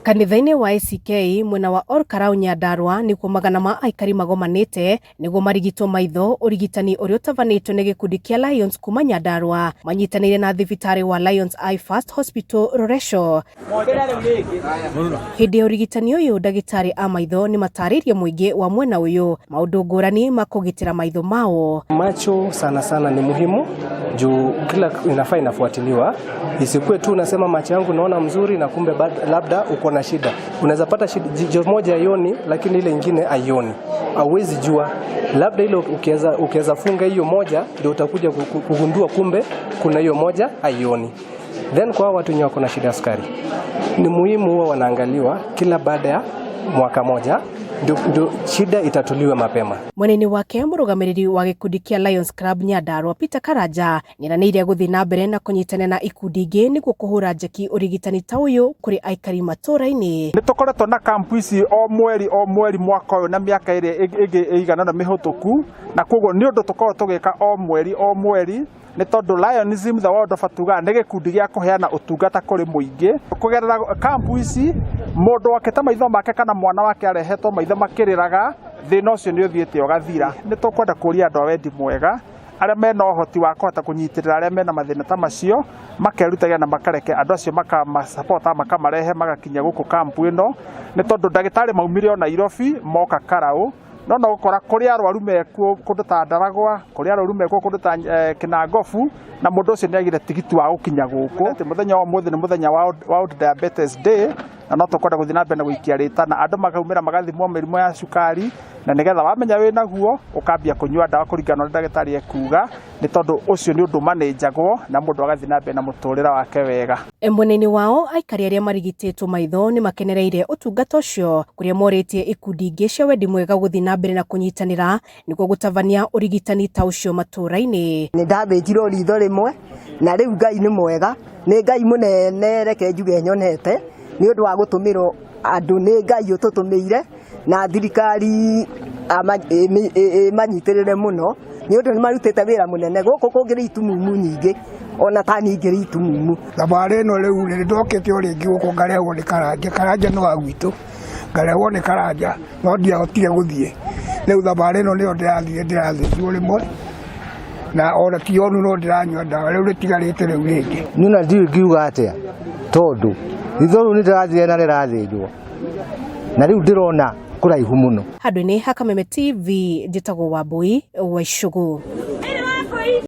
Kanitha-inĩ wa ACK mwena wa Ol Kalou Nyandarua nĩkuo magana ma aikari magomanĩte nĩguo marigitwo maitho, ũrigitani ũrĩa ũtabanĩtio nĩ gĩkundi kĩa Lions kuma Nyandarua manyitanĩire na thibitarĩ wa Lions Eye First Hospital Loresho. Hĩndĩ ya ũrigitani ũyũ ndagĩtarĩ a maitho nĩ matarĩirie mũingĩ wa mwena ũyũ maũndũ ngũrani ma kũgitĩra maitho mao. Macho sana sana ni muhimu juu kila inafaa inafuatiliwa, isikuwe tu unasema macho yangu naona mzuri na kumbe labda uko na shida. Unaweza pata shida, jicho moja haioni lakini ile ingine haioni, hauwezi jua. Labda ile ukiweza funga hiyo moja ndio utakuja kugundua kumbe kuna hiyo moja haioni. Then kwa watu wenye wako na shida ya sukari ni muhimu huwa wanaangaliwa kila baada ya mwaka moja ndio shida itatuliwe mapema. Mwena-inĩ wake mũrũgamĩrĩri wa gĩkundi kĩa Lions Club Nyandarua Peter Karanja nĩeranĩire gũthiĩ na mbere na kũnyitanĩra na ikundi ingĩ nĩguo kũhũra njeki ũrigitani ta ũyũ kũrĩ aikari matũũra-inĩ. Nĩ tũkoretwo na kampu ici o mweri o mweri mwaka ũyũ na mĩaka ĩrĩa ĩngĩ ĩigana ũna mĩhũtũku, na koguo nĩ ũndũ tũkoragwo tũgĩka o mweri o mweri, nĩ tondũ Lionism the World Over tugaga nĩ gĩkundi gĩa kũheana ũtungata kũrĩ mũingĩ. Kũgerera kampu ici mũndũ wakĩte maitho make kana mwana wake arehetwo maitho makĩrĩraga, thĩna ũcio nĩ ũthiĩte ũgathira. Nĩ tũkwenda kũria andũ a wendi mwega arĩa mena ũhoti wa kũhota kũnyitĩrĩra arĩa mena mathĩna ta macio, makerutagia na makareke andũ acio makamasapota makamarehe magakinya gũkũ kampu ĩno, nĩ tondũ ndagĩtarĩ maumire o Nairobi moka Karau, no no gũkora kũrĩ arwaru mekuo kũndũ ta Ndaragwa, kũrĩ arwaru mekuo kũndũ ta Kinangofu, na mũndũ ũcio nĩ agire tigiti wa gũkinya gũkũ. Atĩ mũthenya wa ũmũthĩ nĩ mũthenya wa World Diabetes Day, na no tũkwenda gũthiĩ na mbere na gũikia rĩtana andũ makaumĩra magathimwo mĩrimũ ya cukari, na nĩgetha wamenya wĩ naguo ũkambia kũnyua ndawa kũringana na ũrĩa ndagĩtarĩ ekuga, nĩ tondũ ũcio nĩ ũndũ manĩnjagwo na mũndũ agathiĩ na mbere na mũtũrĩre wake wega. Mwena-inĩ wao aikari arĩa marigitĩtwo maitho nĩ makenereire ũtungata ũcio, kũrĩa morĩtie ikundi ingĩ cia wendi mwega gũthiĩ na mbere na kũnyitanĩra nĩguo gũtabania ũrigitani ta ũcio matũũra-inĩ. Nĩ ndathĩnjirwo ritho rĩmwe na rĩu Ngai nĩ mwega, nĩ Ngai mũnene, reke njuge nyonete nĩ ũndũ wa gũtũmĩrwo andũ, nĩ Ngai ũtũtũmĩire na thirikari ĩmanyitĩrĩre mũno nĩ ũndũ nĩ marutĩte wĩra mũnene. Gũkũ kũngĩrĩ itumumu nyingĩ, ona ta niĩ ingĩrĩ itumumu. Thabarĩ ĩno rĩu nĩ ndokĩte o rĩngĩ gũkũ ngarehwo nĩ Karanja. Karanja nĩ wa gwitũ, ngarehwo nĩ Karanja no ndiahotire gũthiĩ. Rĩu thabarĩ ĩno nĩyo ndĩrathiĩ, ndĩrathĩnjwo rĩmwe na ona ti onu no ndĩranyua ndawa, rĩu rĩtigarĩte rĩu rĩngĩ. Niĩ ona ndiũĩ ngiuga atĩa, tondũ ritho rĩu nĩ ndĩrathire na rĩrathĩnjwo na rĩu ndĩrona kũraihu mũno. Handũ-inĩ ha Kameme TV, njĩtagwo Wambui wa Icũgũ.